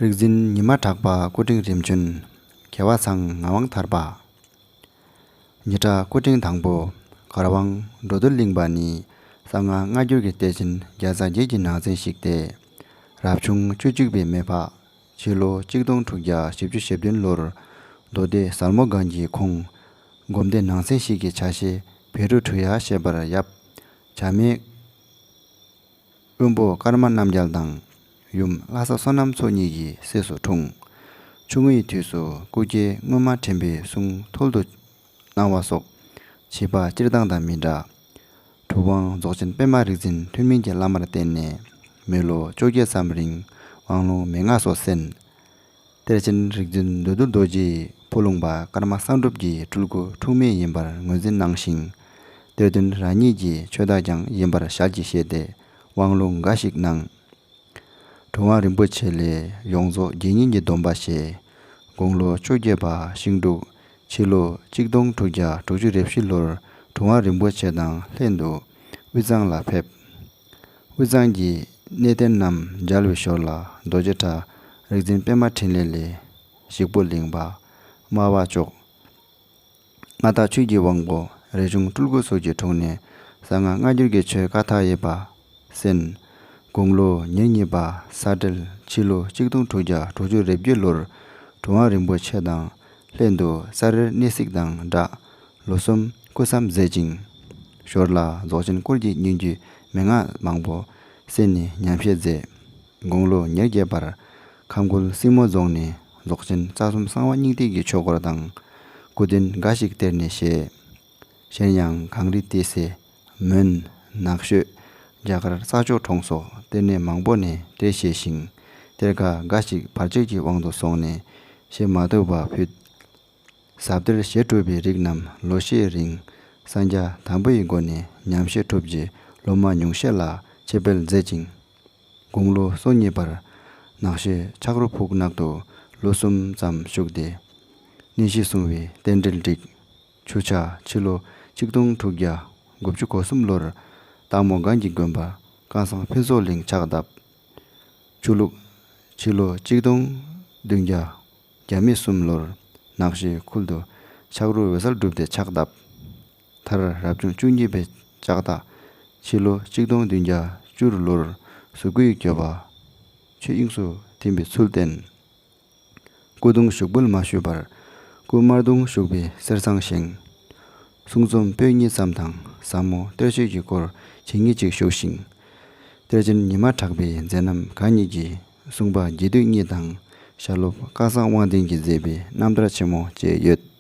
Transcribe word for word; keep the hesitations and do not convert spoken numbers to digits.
རིག་འཛིན་ཉི་མ་གྲགས་པ་སྐུ་ཕྲེང་རིམ་བྱོན། རྒྱལ་བ་ཚང་ངག་དབང་ཐར་པ། ཉི་གྲགས་སྐུ་ཕྲེང་དང་པོ། གར་དབང་འགྲོ་འདུལ་གླིང་པ་ནི་གསང་སྔགས་སྔ་འགྱུར་གྱི་གཏེར་ཆེན་བརྒྱ་རྩ་བརྒྱད་ཀྱི་ནང་ཚན་ཞིག་སྟེ། རབ་བྱུང་བཅུ་གཅིག་པའི་མེ་ཕག་ཕྱི་ལོ་གཅིག་སྟོང་དྲུག་བརྒྱ་བཞི་བཅུ་ཞེ་བདུན་ལོར་མདོ་སྡེ་ཟལ་མོ་སྒང་གི་ཁོངས་སྒོམ་སྡེ་ནང་ཚན་ཞིག་གི་ཆ་ཤས་བཻ་ཌཱུརྱ་ཞེས་པར་ཡབ་བྱ་མེད་དབོན་པོ་ཀརྨ་རྣམ་རྒྱལ་དང་ཡུམ་ལྷ་ས་བསོད་ནམས་མཚོ་གཉིས་ཀྱི་སྲས་སུ་འཁྲུངས། ཆུང་ངུའི་དུས་སུ་སྐུ་སྐྱེ་སྔོན་མ་དྲན་པའི་གསུང་ཐོལ་དུ་གནང་བ་སོགས་བྱིས་པ་སྤྱིར་བཏང་དང་མི་འདྲ། གྲུབ་དབང་རྫོགས་ཆེན་པད་མ་རིག་འཛིན་ཐུན་མིན་གྱི་བླ་མར་བསྟེན་ནས་མི་ལོ་བཅོ་བརྒྱད་ཙམ་རིང་དབང་ལུང་མན་ངག་སོགས་གསན། གཏེར་ཆེན་རིག་འཛིན་བདུད་འདུལ་རྡོ་རྗེའི་ཕོ་ལུང་པ་ཀརྨ་གསང་སྒྲུབ་ཀྱི་སྤྲུལ་སྐུ་འཁྲུངས་མི་ཡིན་པར་ངོས་འཛིན་གནང་ཞིང་། གཏེར་སྟོན་རང་ཉིད་ཀྱི་ཆོས་བདག་ཀྱང་ཡིན་པར་ཞལ་གྱིས་བཞེས་ཏེ་དབང་ལུང་འགའ་ཞིག་གནང་། གྲུབ་དབང་རིན་པོ་ཆེ་ལས་ཡོངས་རྫོགས་དགེ་བསྙེན་གྱི་སྡོམ་པ་བཞེས། དགུང་ལོ་བཅོ་བརྒྱད་པ་ཤིང་འབྲུག་ཕྱི་ལོ་གཅིག་སྟོང་དྲུག་བརྒྱ་དྲུག་ཅུ་རེ་བཞི་ལོར་གྲུབ་དབང་རིན་པོ་ཆེ་དང་ལྷན་དུ་དབུས་གཙང་ལ་ཕེབས། དབུས་གཙང་གི་གནས་བརྟན་རྣམས་མཇལ་བའི་ཞོར་ལ་རྡོ་རྗེ་གྲྭ་རིག་འཛིན་པད་མ་འཕྲིན་ལས་ལས་ཞིག་པོ་གླིང་པ། སྨྲ་བ་ལྕོག་མངའ་བདག་ཆོས་ཀྱི་དབང་པོ་རས་ཆུང་སྤྲུལ་སྐུ་སོགས་ཀྱི་དྲུང་ནས་གསང་སྔགས་སྔ་འགྱུར་གྱི་ཆོས་བཀའ་མཐའ་ཡས་པ་གསན། དགུང་ལོ་ཉེར་གཉིས་པ་ས་སྤྲེལ་ཕྱི་ལོ་གཅིག་སྟོང་དྲུག་བརྒྱ་དྲུག་ཅུ་རེ་བརྒྱད་ལོར་གྲུབ་དབང་རིན་པོ་ཆེ་དང་ལྷན་དུ་ས་རཱར་གནས་གཟིགས་དང་སྦྲགས་ལོ་གསུམ་སྐུ་མཚམས་མཛད་ཅིང་། ཞོར་ལ་རྫོགས་ཆེན་སྐོར་གྱི་སྙན་བརྒྱུད་མན་ངག་མང་པོ་གསན་ནས་ཉམས་བཞེས་མཛད། དགུང་ལོ་ཉེར་བརྒྱད་པར་ཁམས་ཁུལ་སྲིན་མོ་རྫོང་ནས་རྫོགས་ཆེན་རྩ་གསུམ་གསང་བ་སྙིང་ཐིག་གི་ཆོས་སྐོར་དང་སྐུ་རྟེན་འགའ་ཞིག་གཏེར་ནས་བཞེས། གཞན་ཡང་གངས་རི་ཏི་སེ། མོན། ནགས་ཤོད། རྒྱ་གར་ས་ཕྱོགས་གྲོང་སོགས་གཏེར་གནས་མང་པོ་ནས་གཏེར་བཞེས་ཤིང་གཏེར་ཁ་འགའ་ཞིག་བར་ཆད་ཀྱི་དབང་དུ་སོང་ནས་བཞེས་མ་ཐུབ་པ་ཕུད། ཟབ་གཏེར་བཞེས་གྲུབ་པའི་རིགས་རྣམས་ལོ་ཤས་རིང་གསང་རྒྱ་དམ་པོའི་སྒོ་ནས་ཉམས་བཞེས་གྲུབ་རྗེས་ལོ་མ་ཉུང་ཤས་ལ་ཆེད་ཕེབས་མཛད་ཅིང་། དགུང་ལོ་སོ་གཉིས་པར་ནགས་ཤོད་ཆག་རོ་ཕུག་ནག་ཏུ་ལོ་གསུམ་ཙམ་བཞུགས་ཏེ། གནས་གཞི་སྲུང་བའི་རྟེན་འབྲེལ་བསྒྲིགས། ཆུ་བྱ་ཕྱི་ལོ་གཅིག་སྟོང་དྲུག་བརྒྱ་དགུ་བཅུ་གོ་གསུམ་ལོར་སྟག་མོ་སྒང་གི་དགོན་པ་ཀ་སང་ཕུན་ཚོགས་གླིང་ཕྱག་བཏབ། ཆུ་ལུག་ཕྱི་ལོ་གཅིག་སྟོང་བདུན་བརྒྱ་གྱ་མེད་གསུམ་ལོར་ནགས་ཤོད་ཁུལ་དུ་ཆག་རོ་འོད་གསལ་གྲུབ་སྟེ་ཕྱག་བཏབ། མཐར་རབ་བྱུང་བཅུ་གཉིས་པའི་ལྕགས་སྟག་ཕྱི་ལོ་གཅིག་སྟོང་བདུན་བརྒྱ་བཅུ་ལོར་གཟུགས་སྐུའི་འགྱོད་པ་ཆོས་དབྱིངས་སུ་ཐིམ་པའི་ཚུལ་བསྟན། སྐུ་གདུང་ཞུགས་འབུལ་མ་ཞུས་པར་སྐུ་དམར་གདུང་ཞུགས་པའི་གསེར་ཟངས་བཞེངས། གསུང་རྩོམ་པོད་གཉིས་ཙམ་དང་ཟབ་མོ་གཏེར་ཆོས་ཀྱི་སྐོར་ཇི་སྙེད་ཅིག་བཞུགས་ཤིང་། གཏེར་ཆེན་ཉི་མ་གྲགས་པའི་མཛད་རྣམ་གང་ཉིད་ཀྱི་གསུང་པ་རྒྱས་བསྡུས་གཉིས་དང་ཞལ་སློབ་ཀ་སང་དབང་ལྡན་གྱིས་མཛད་པའི་རྣམ་ཐར་ཆེན་མོ་བཅས་ཡོད།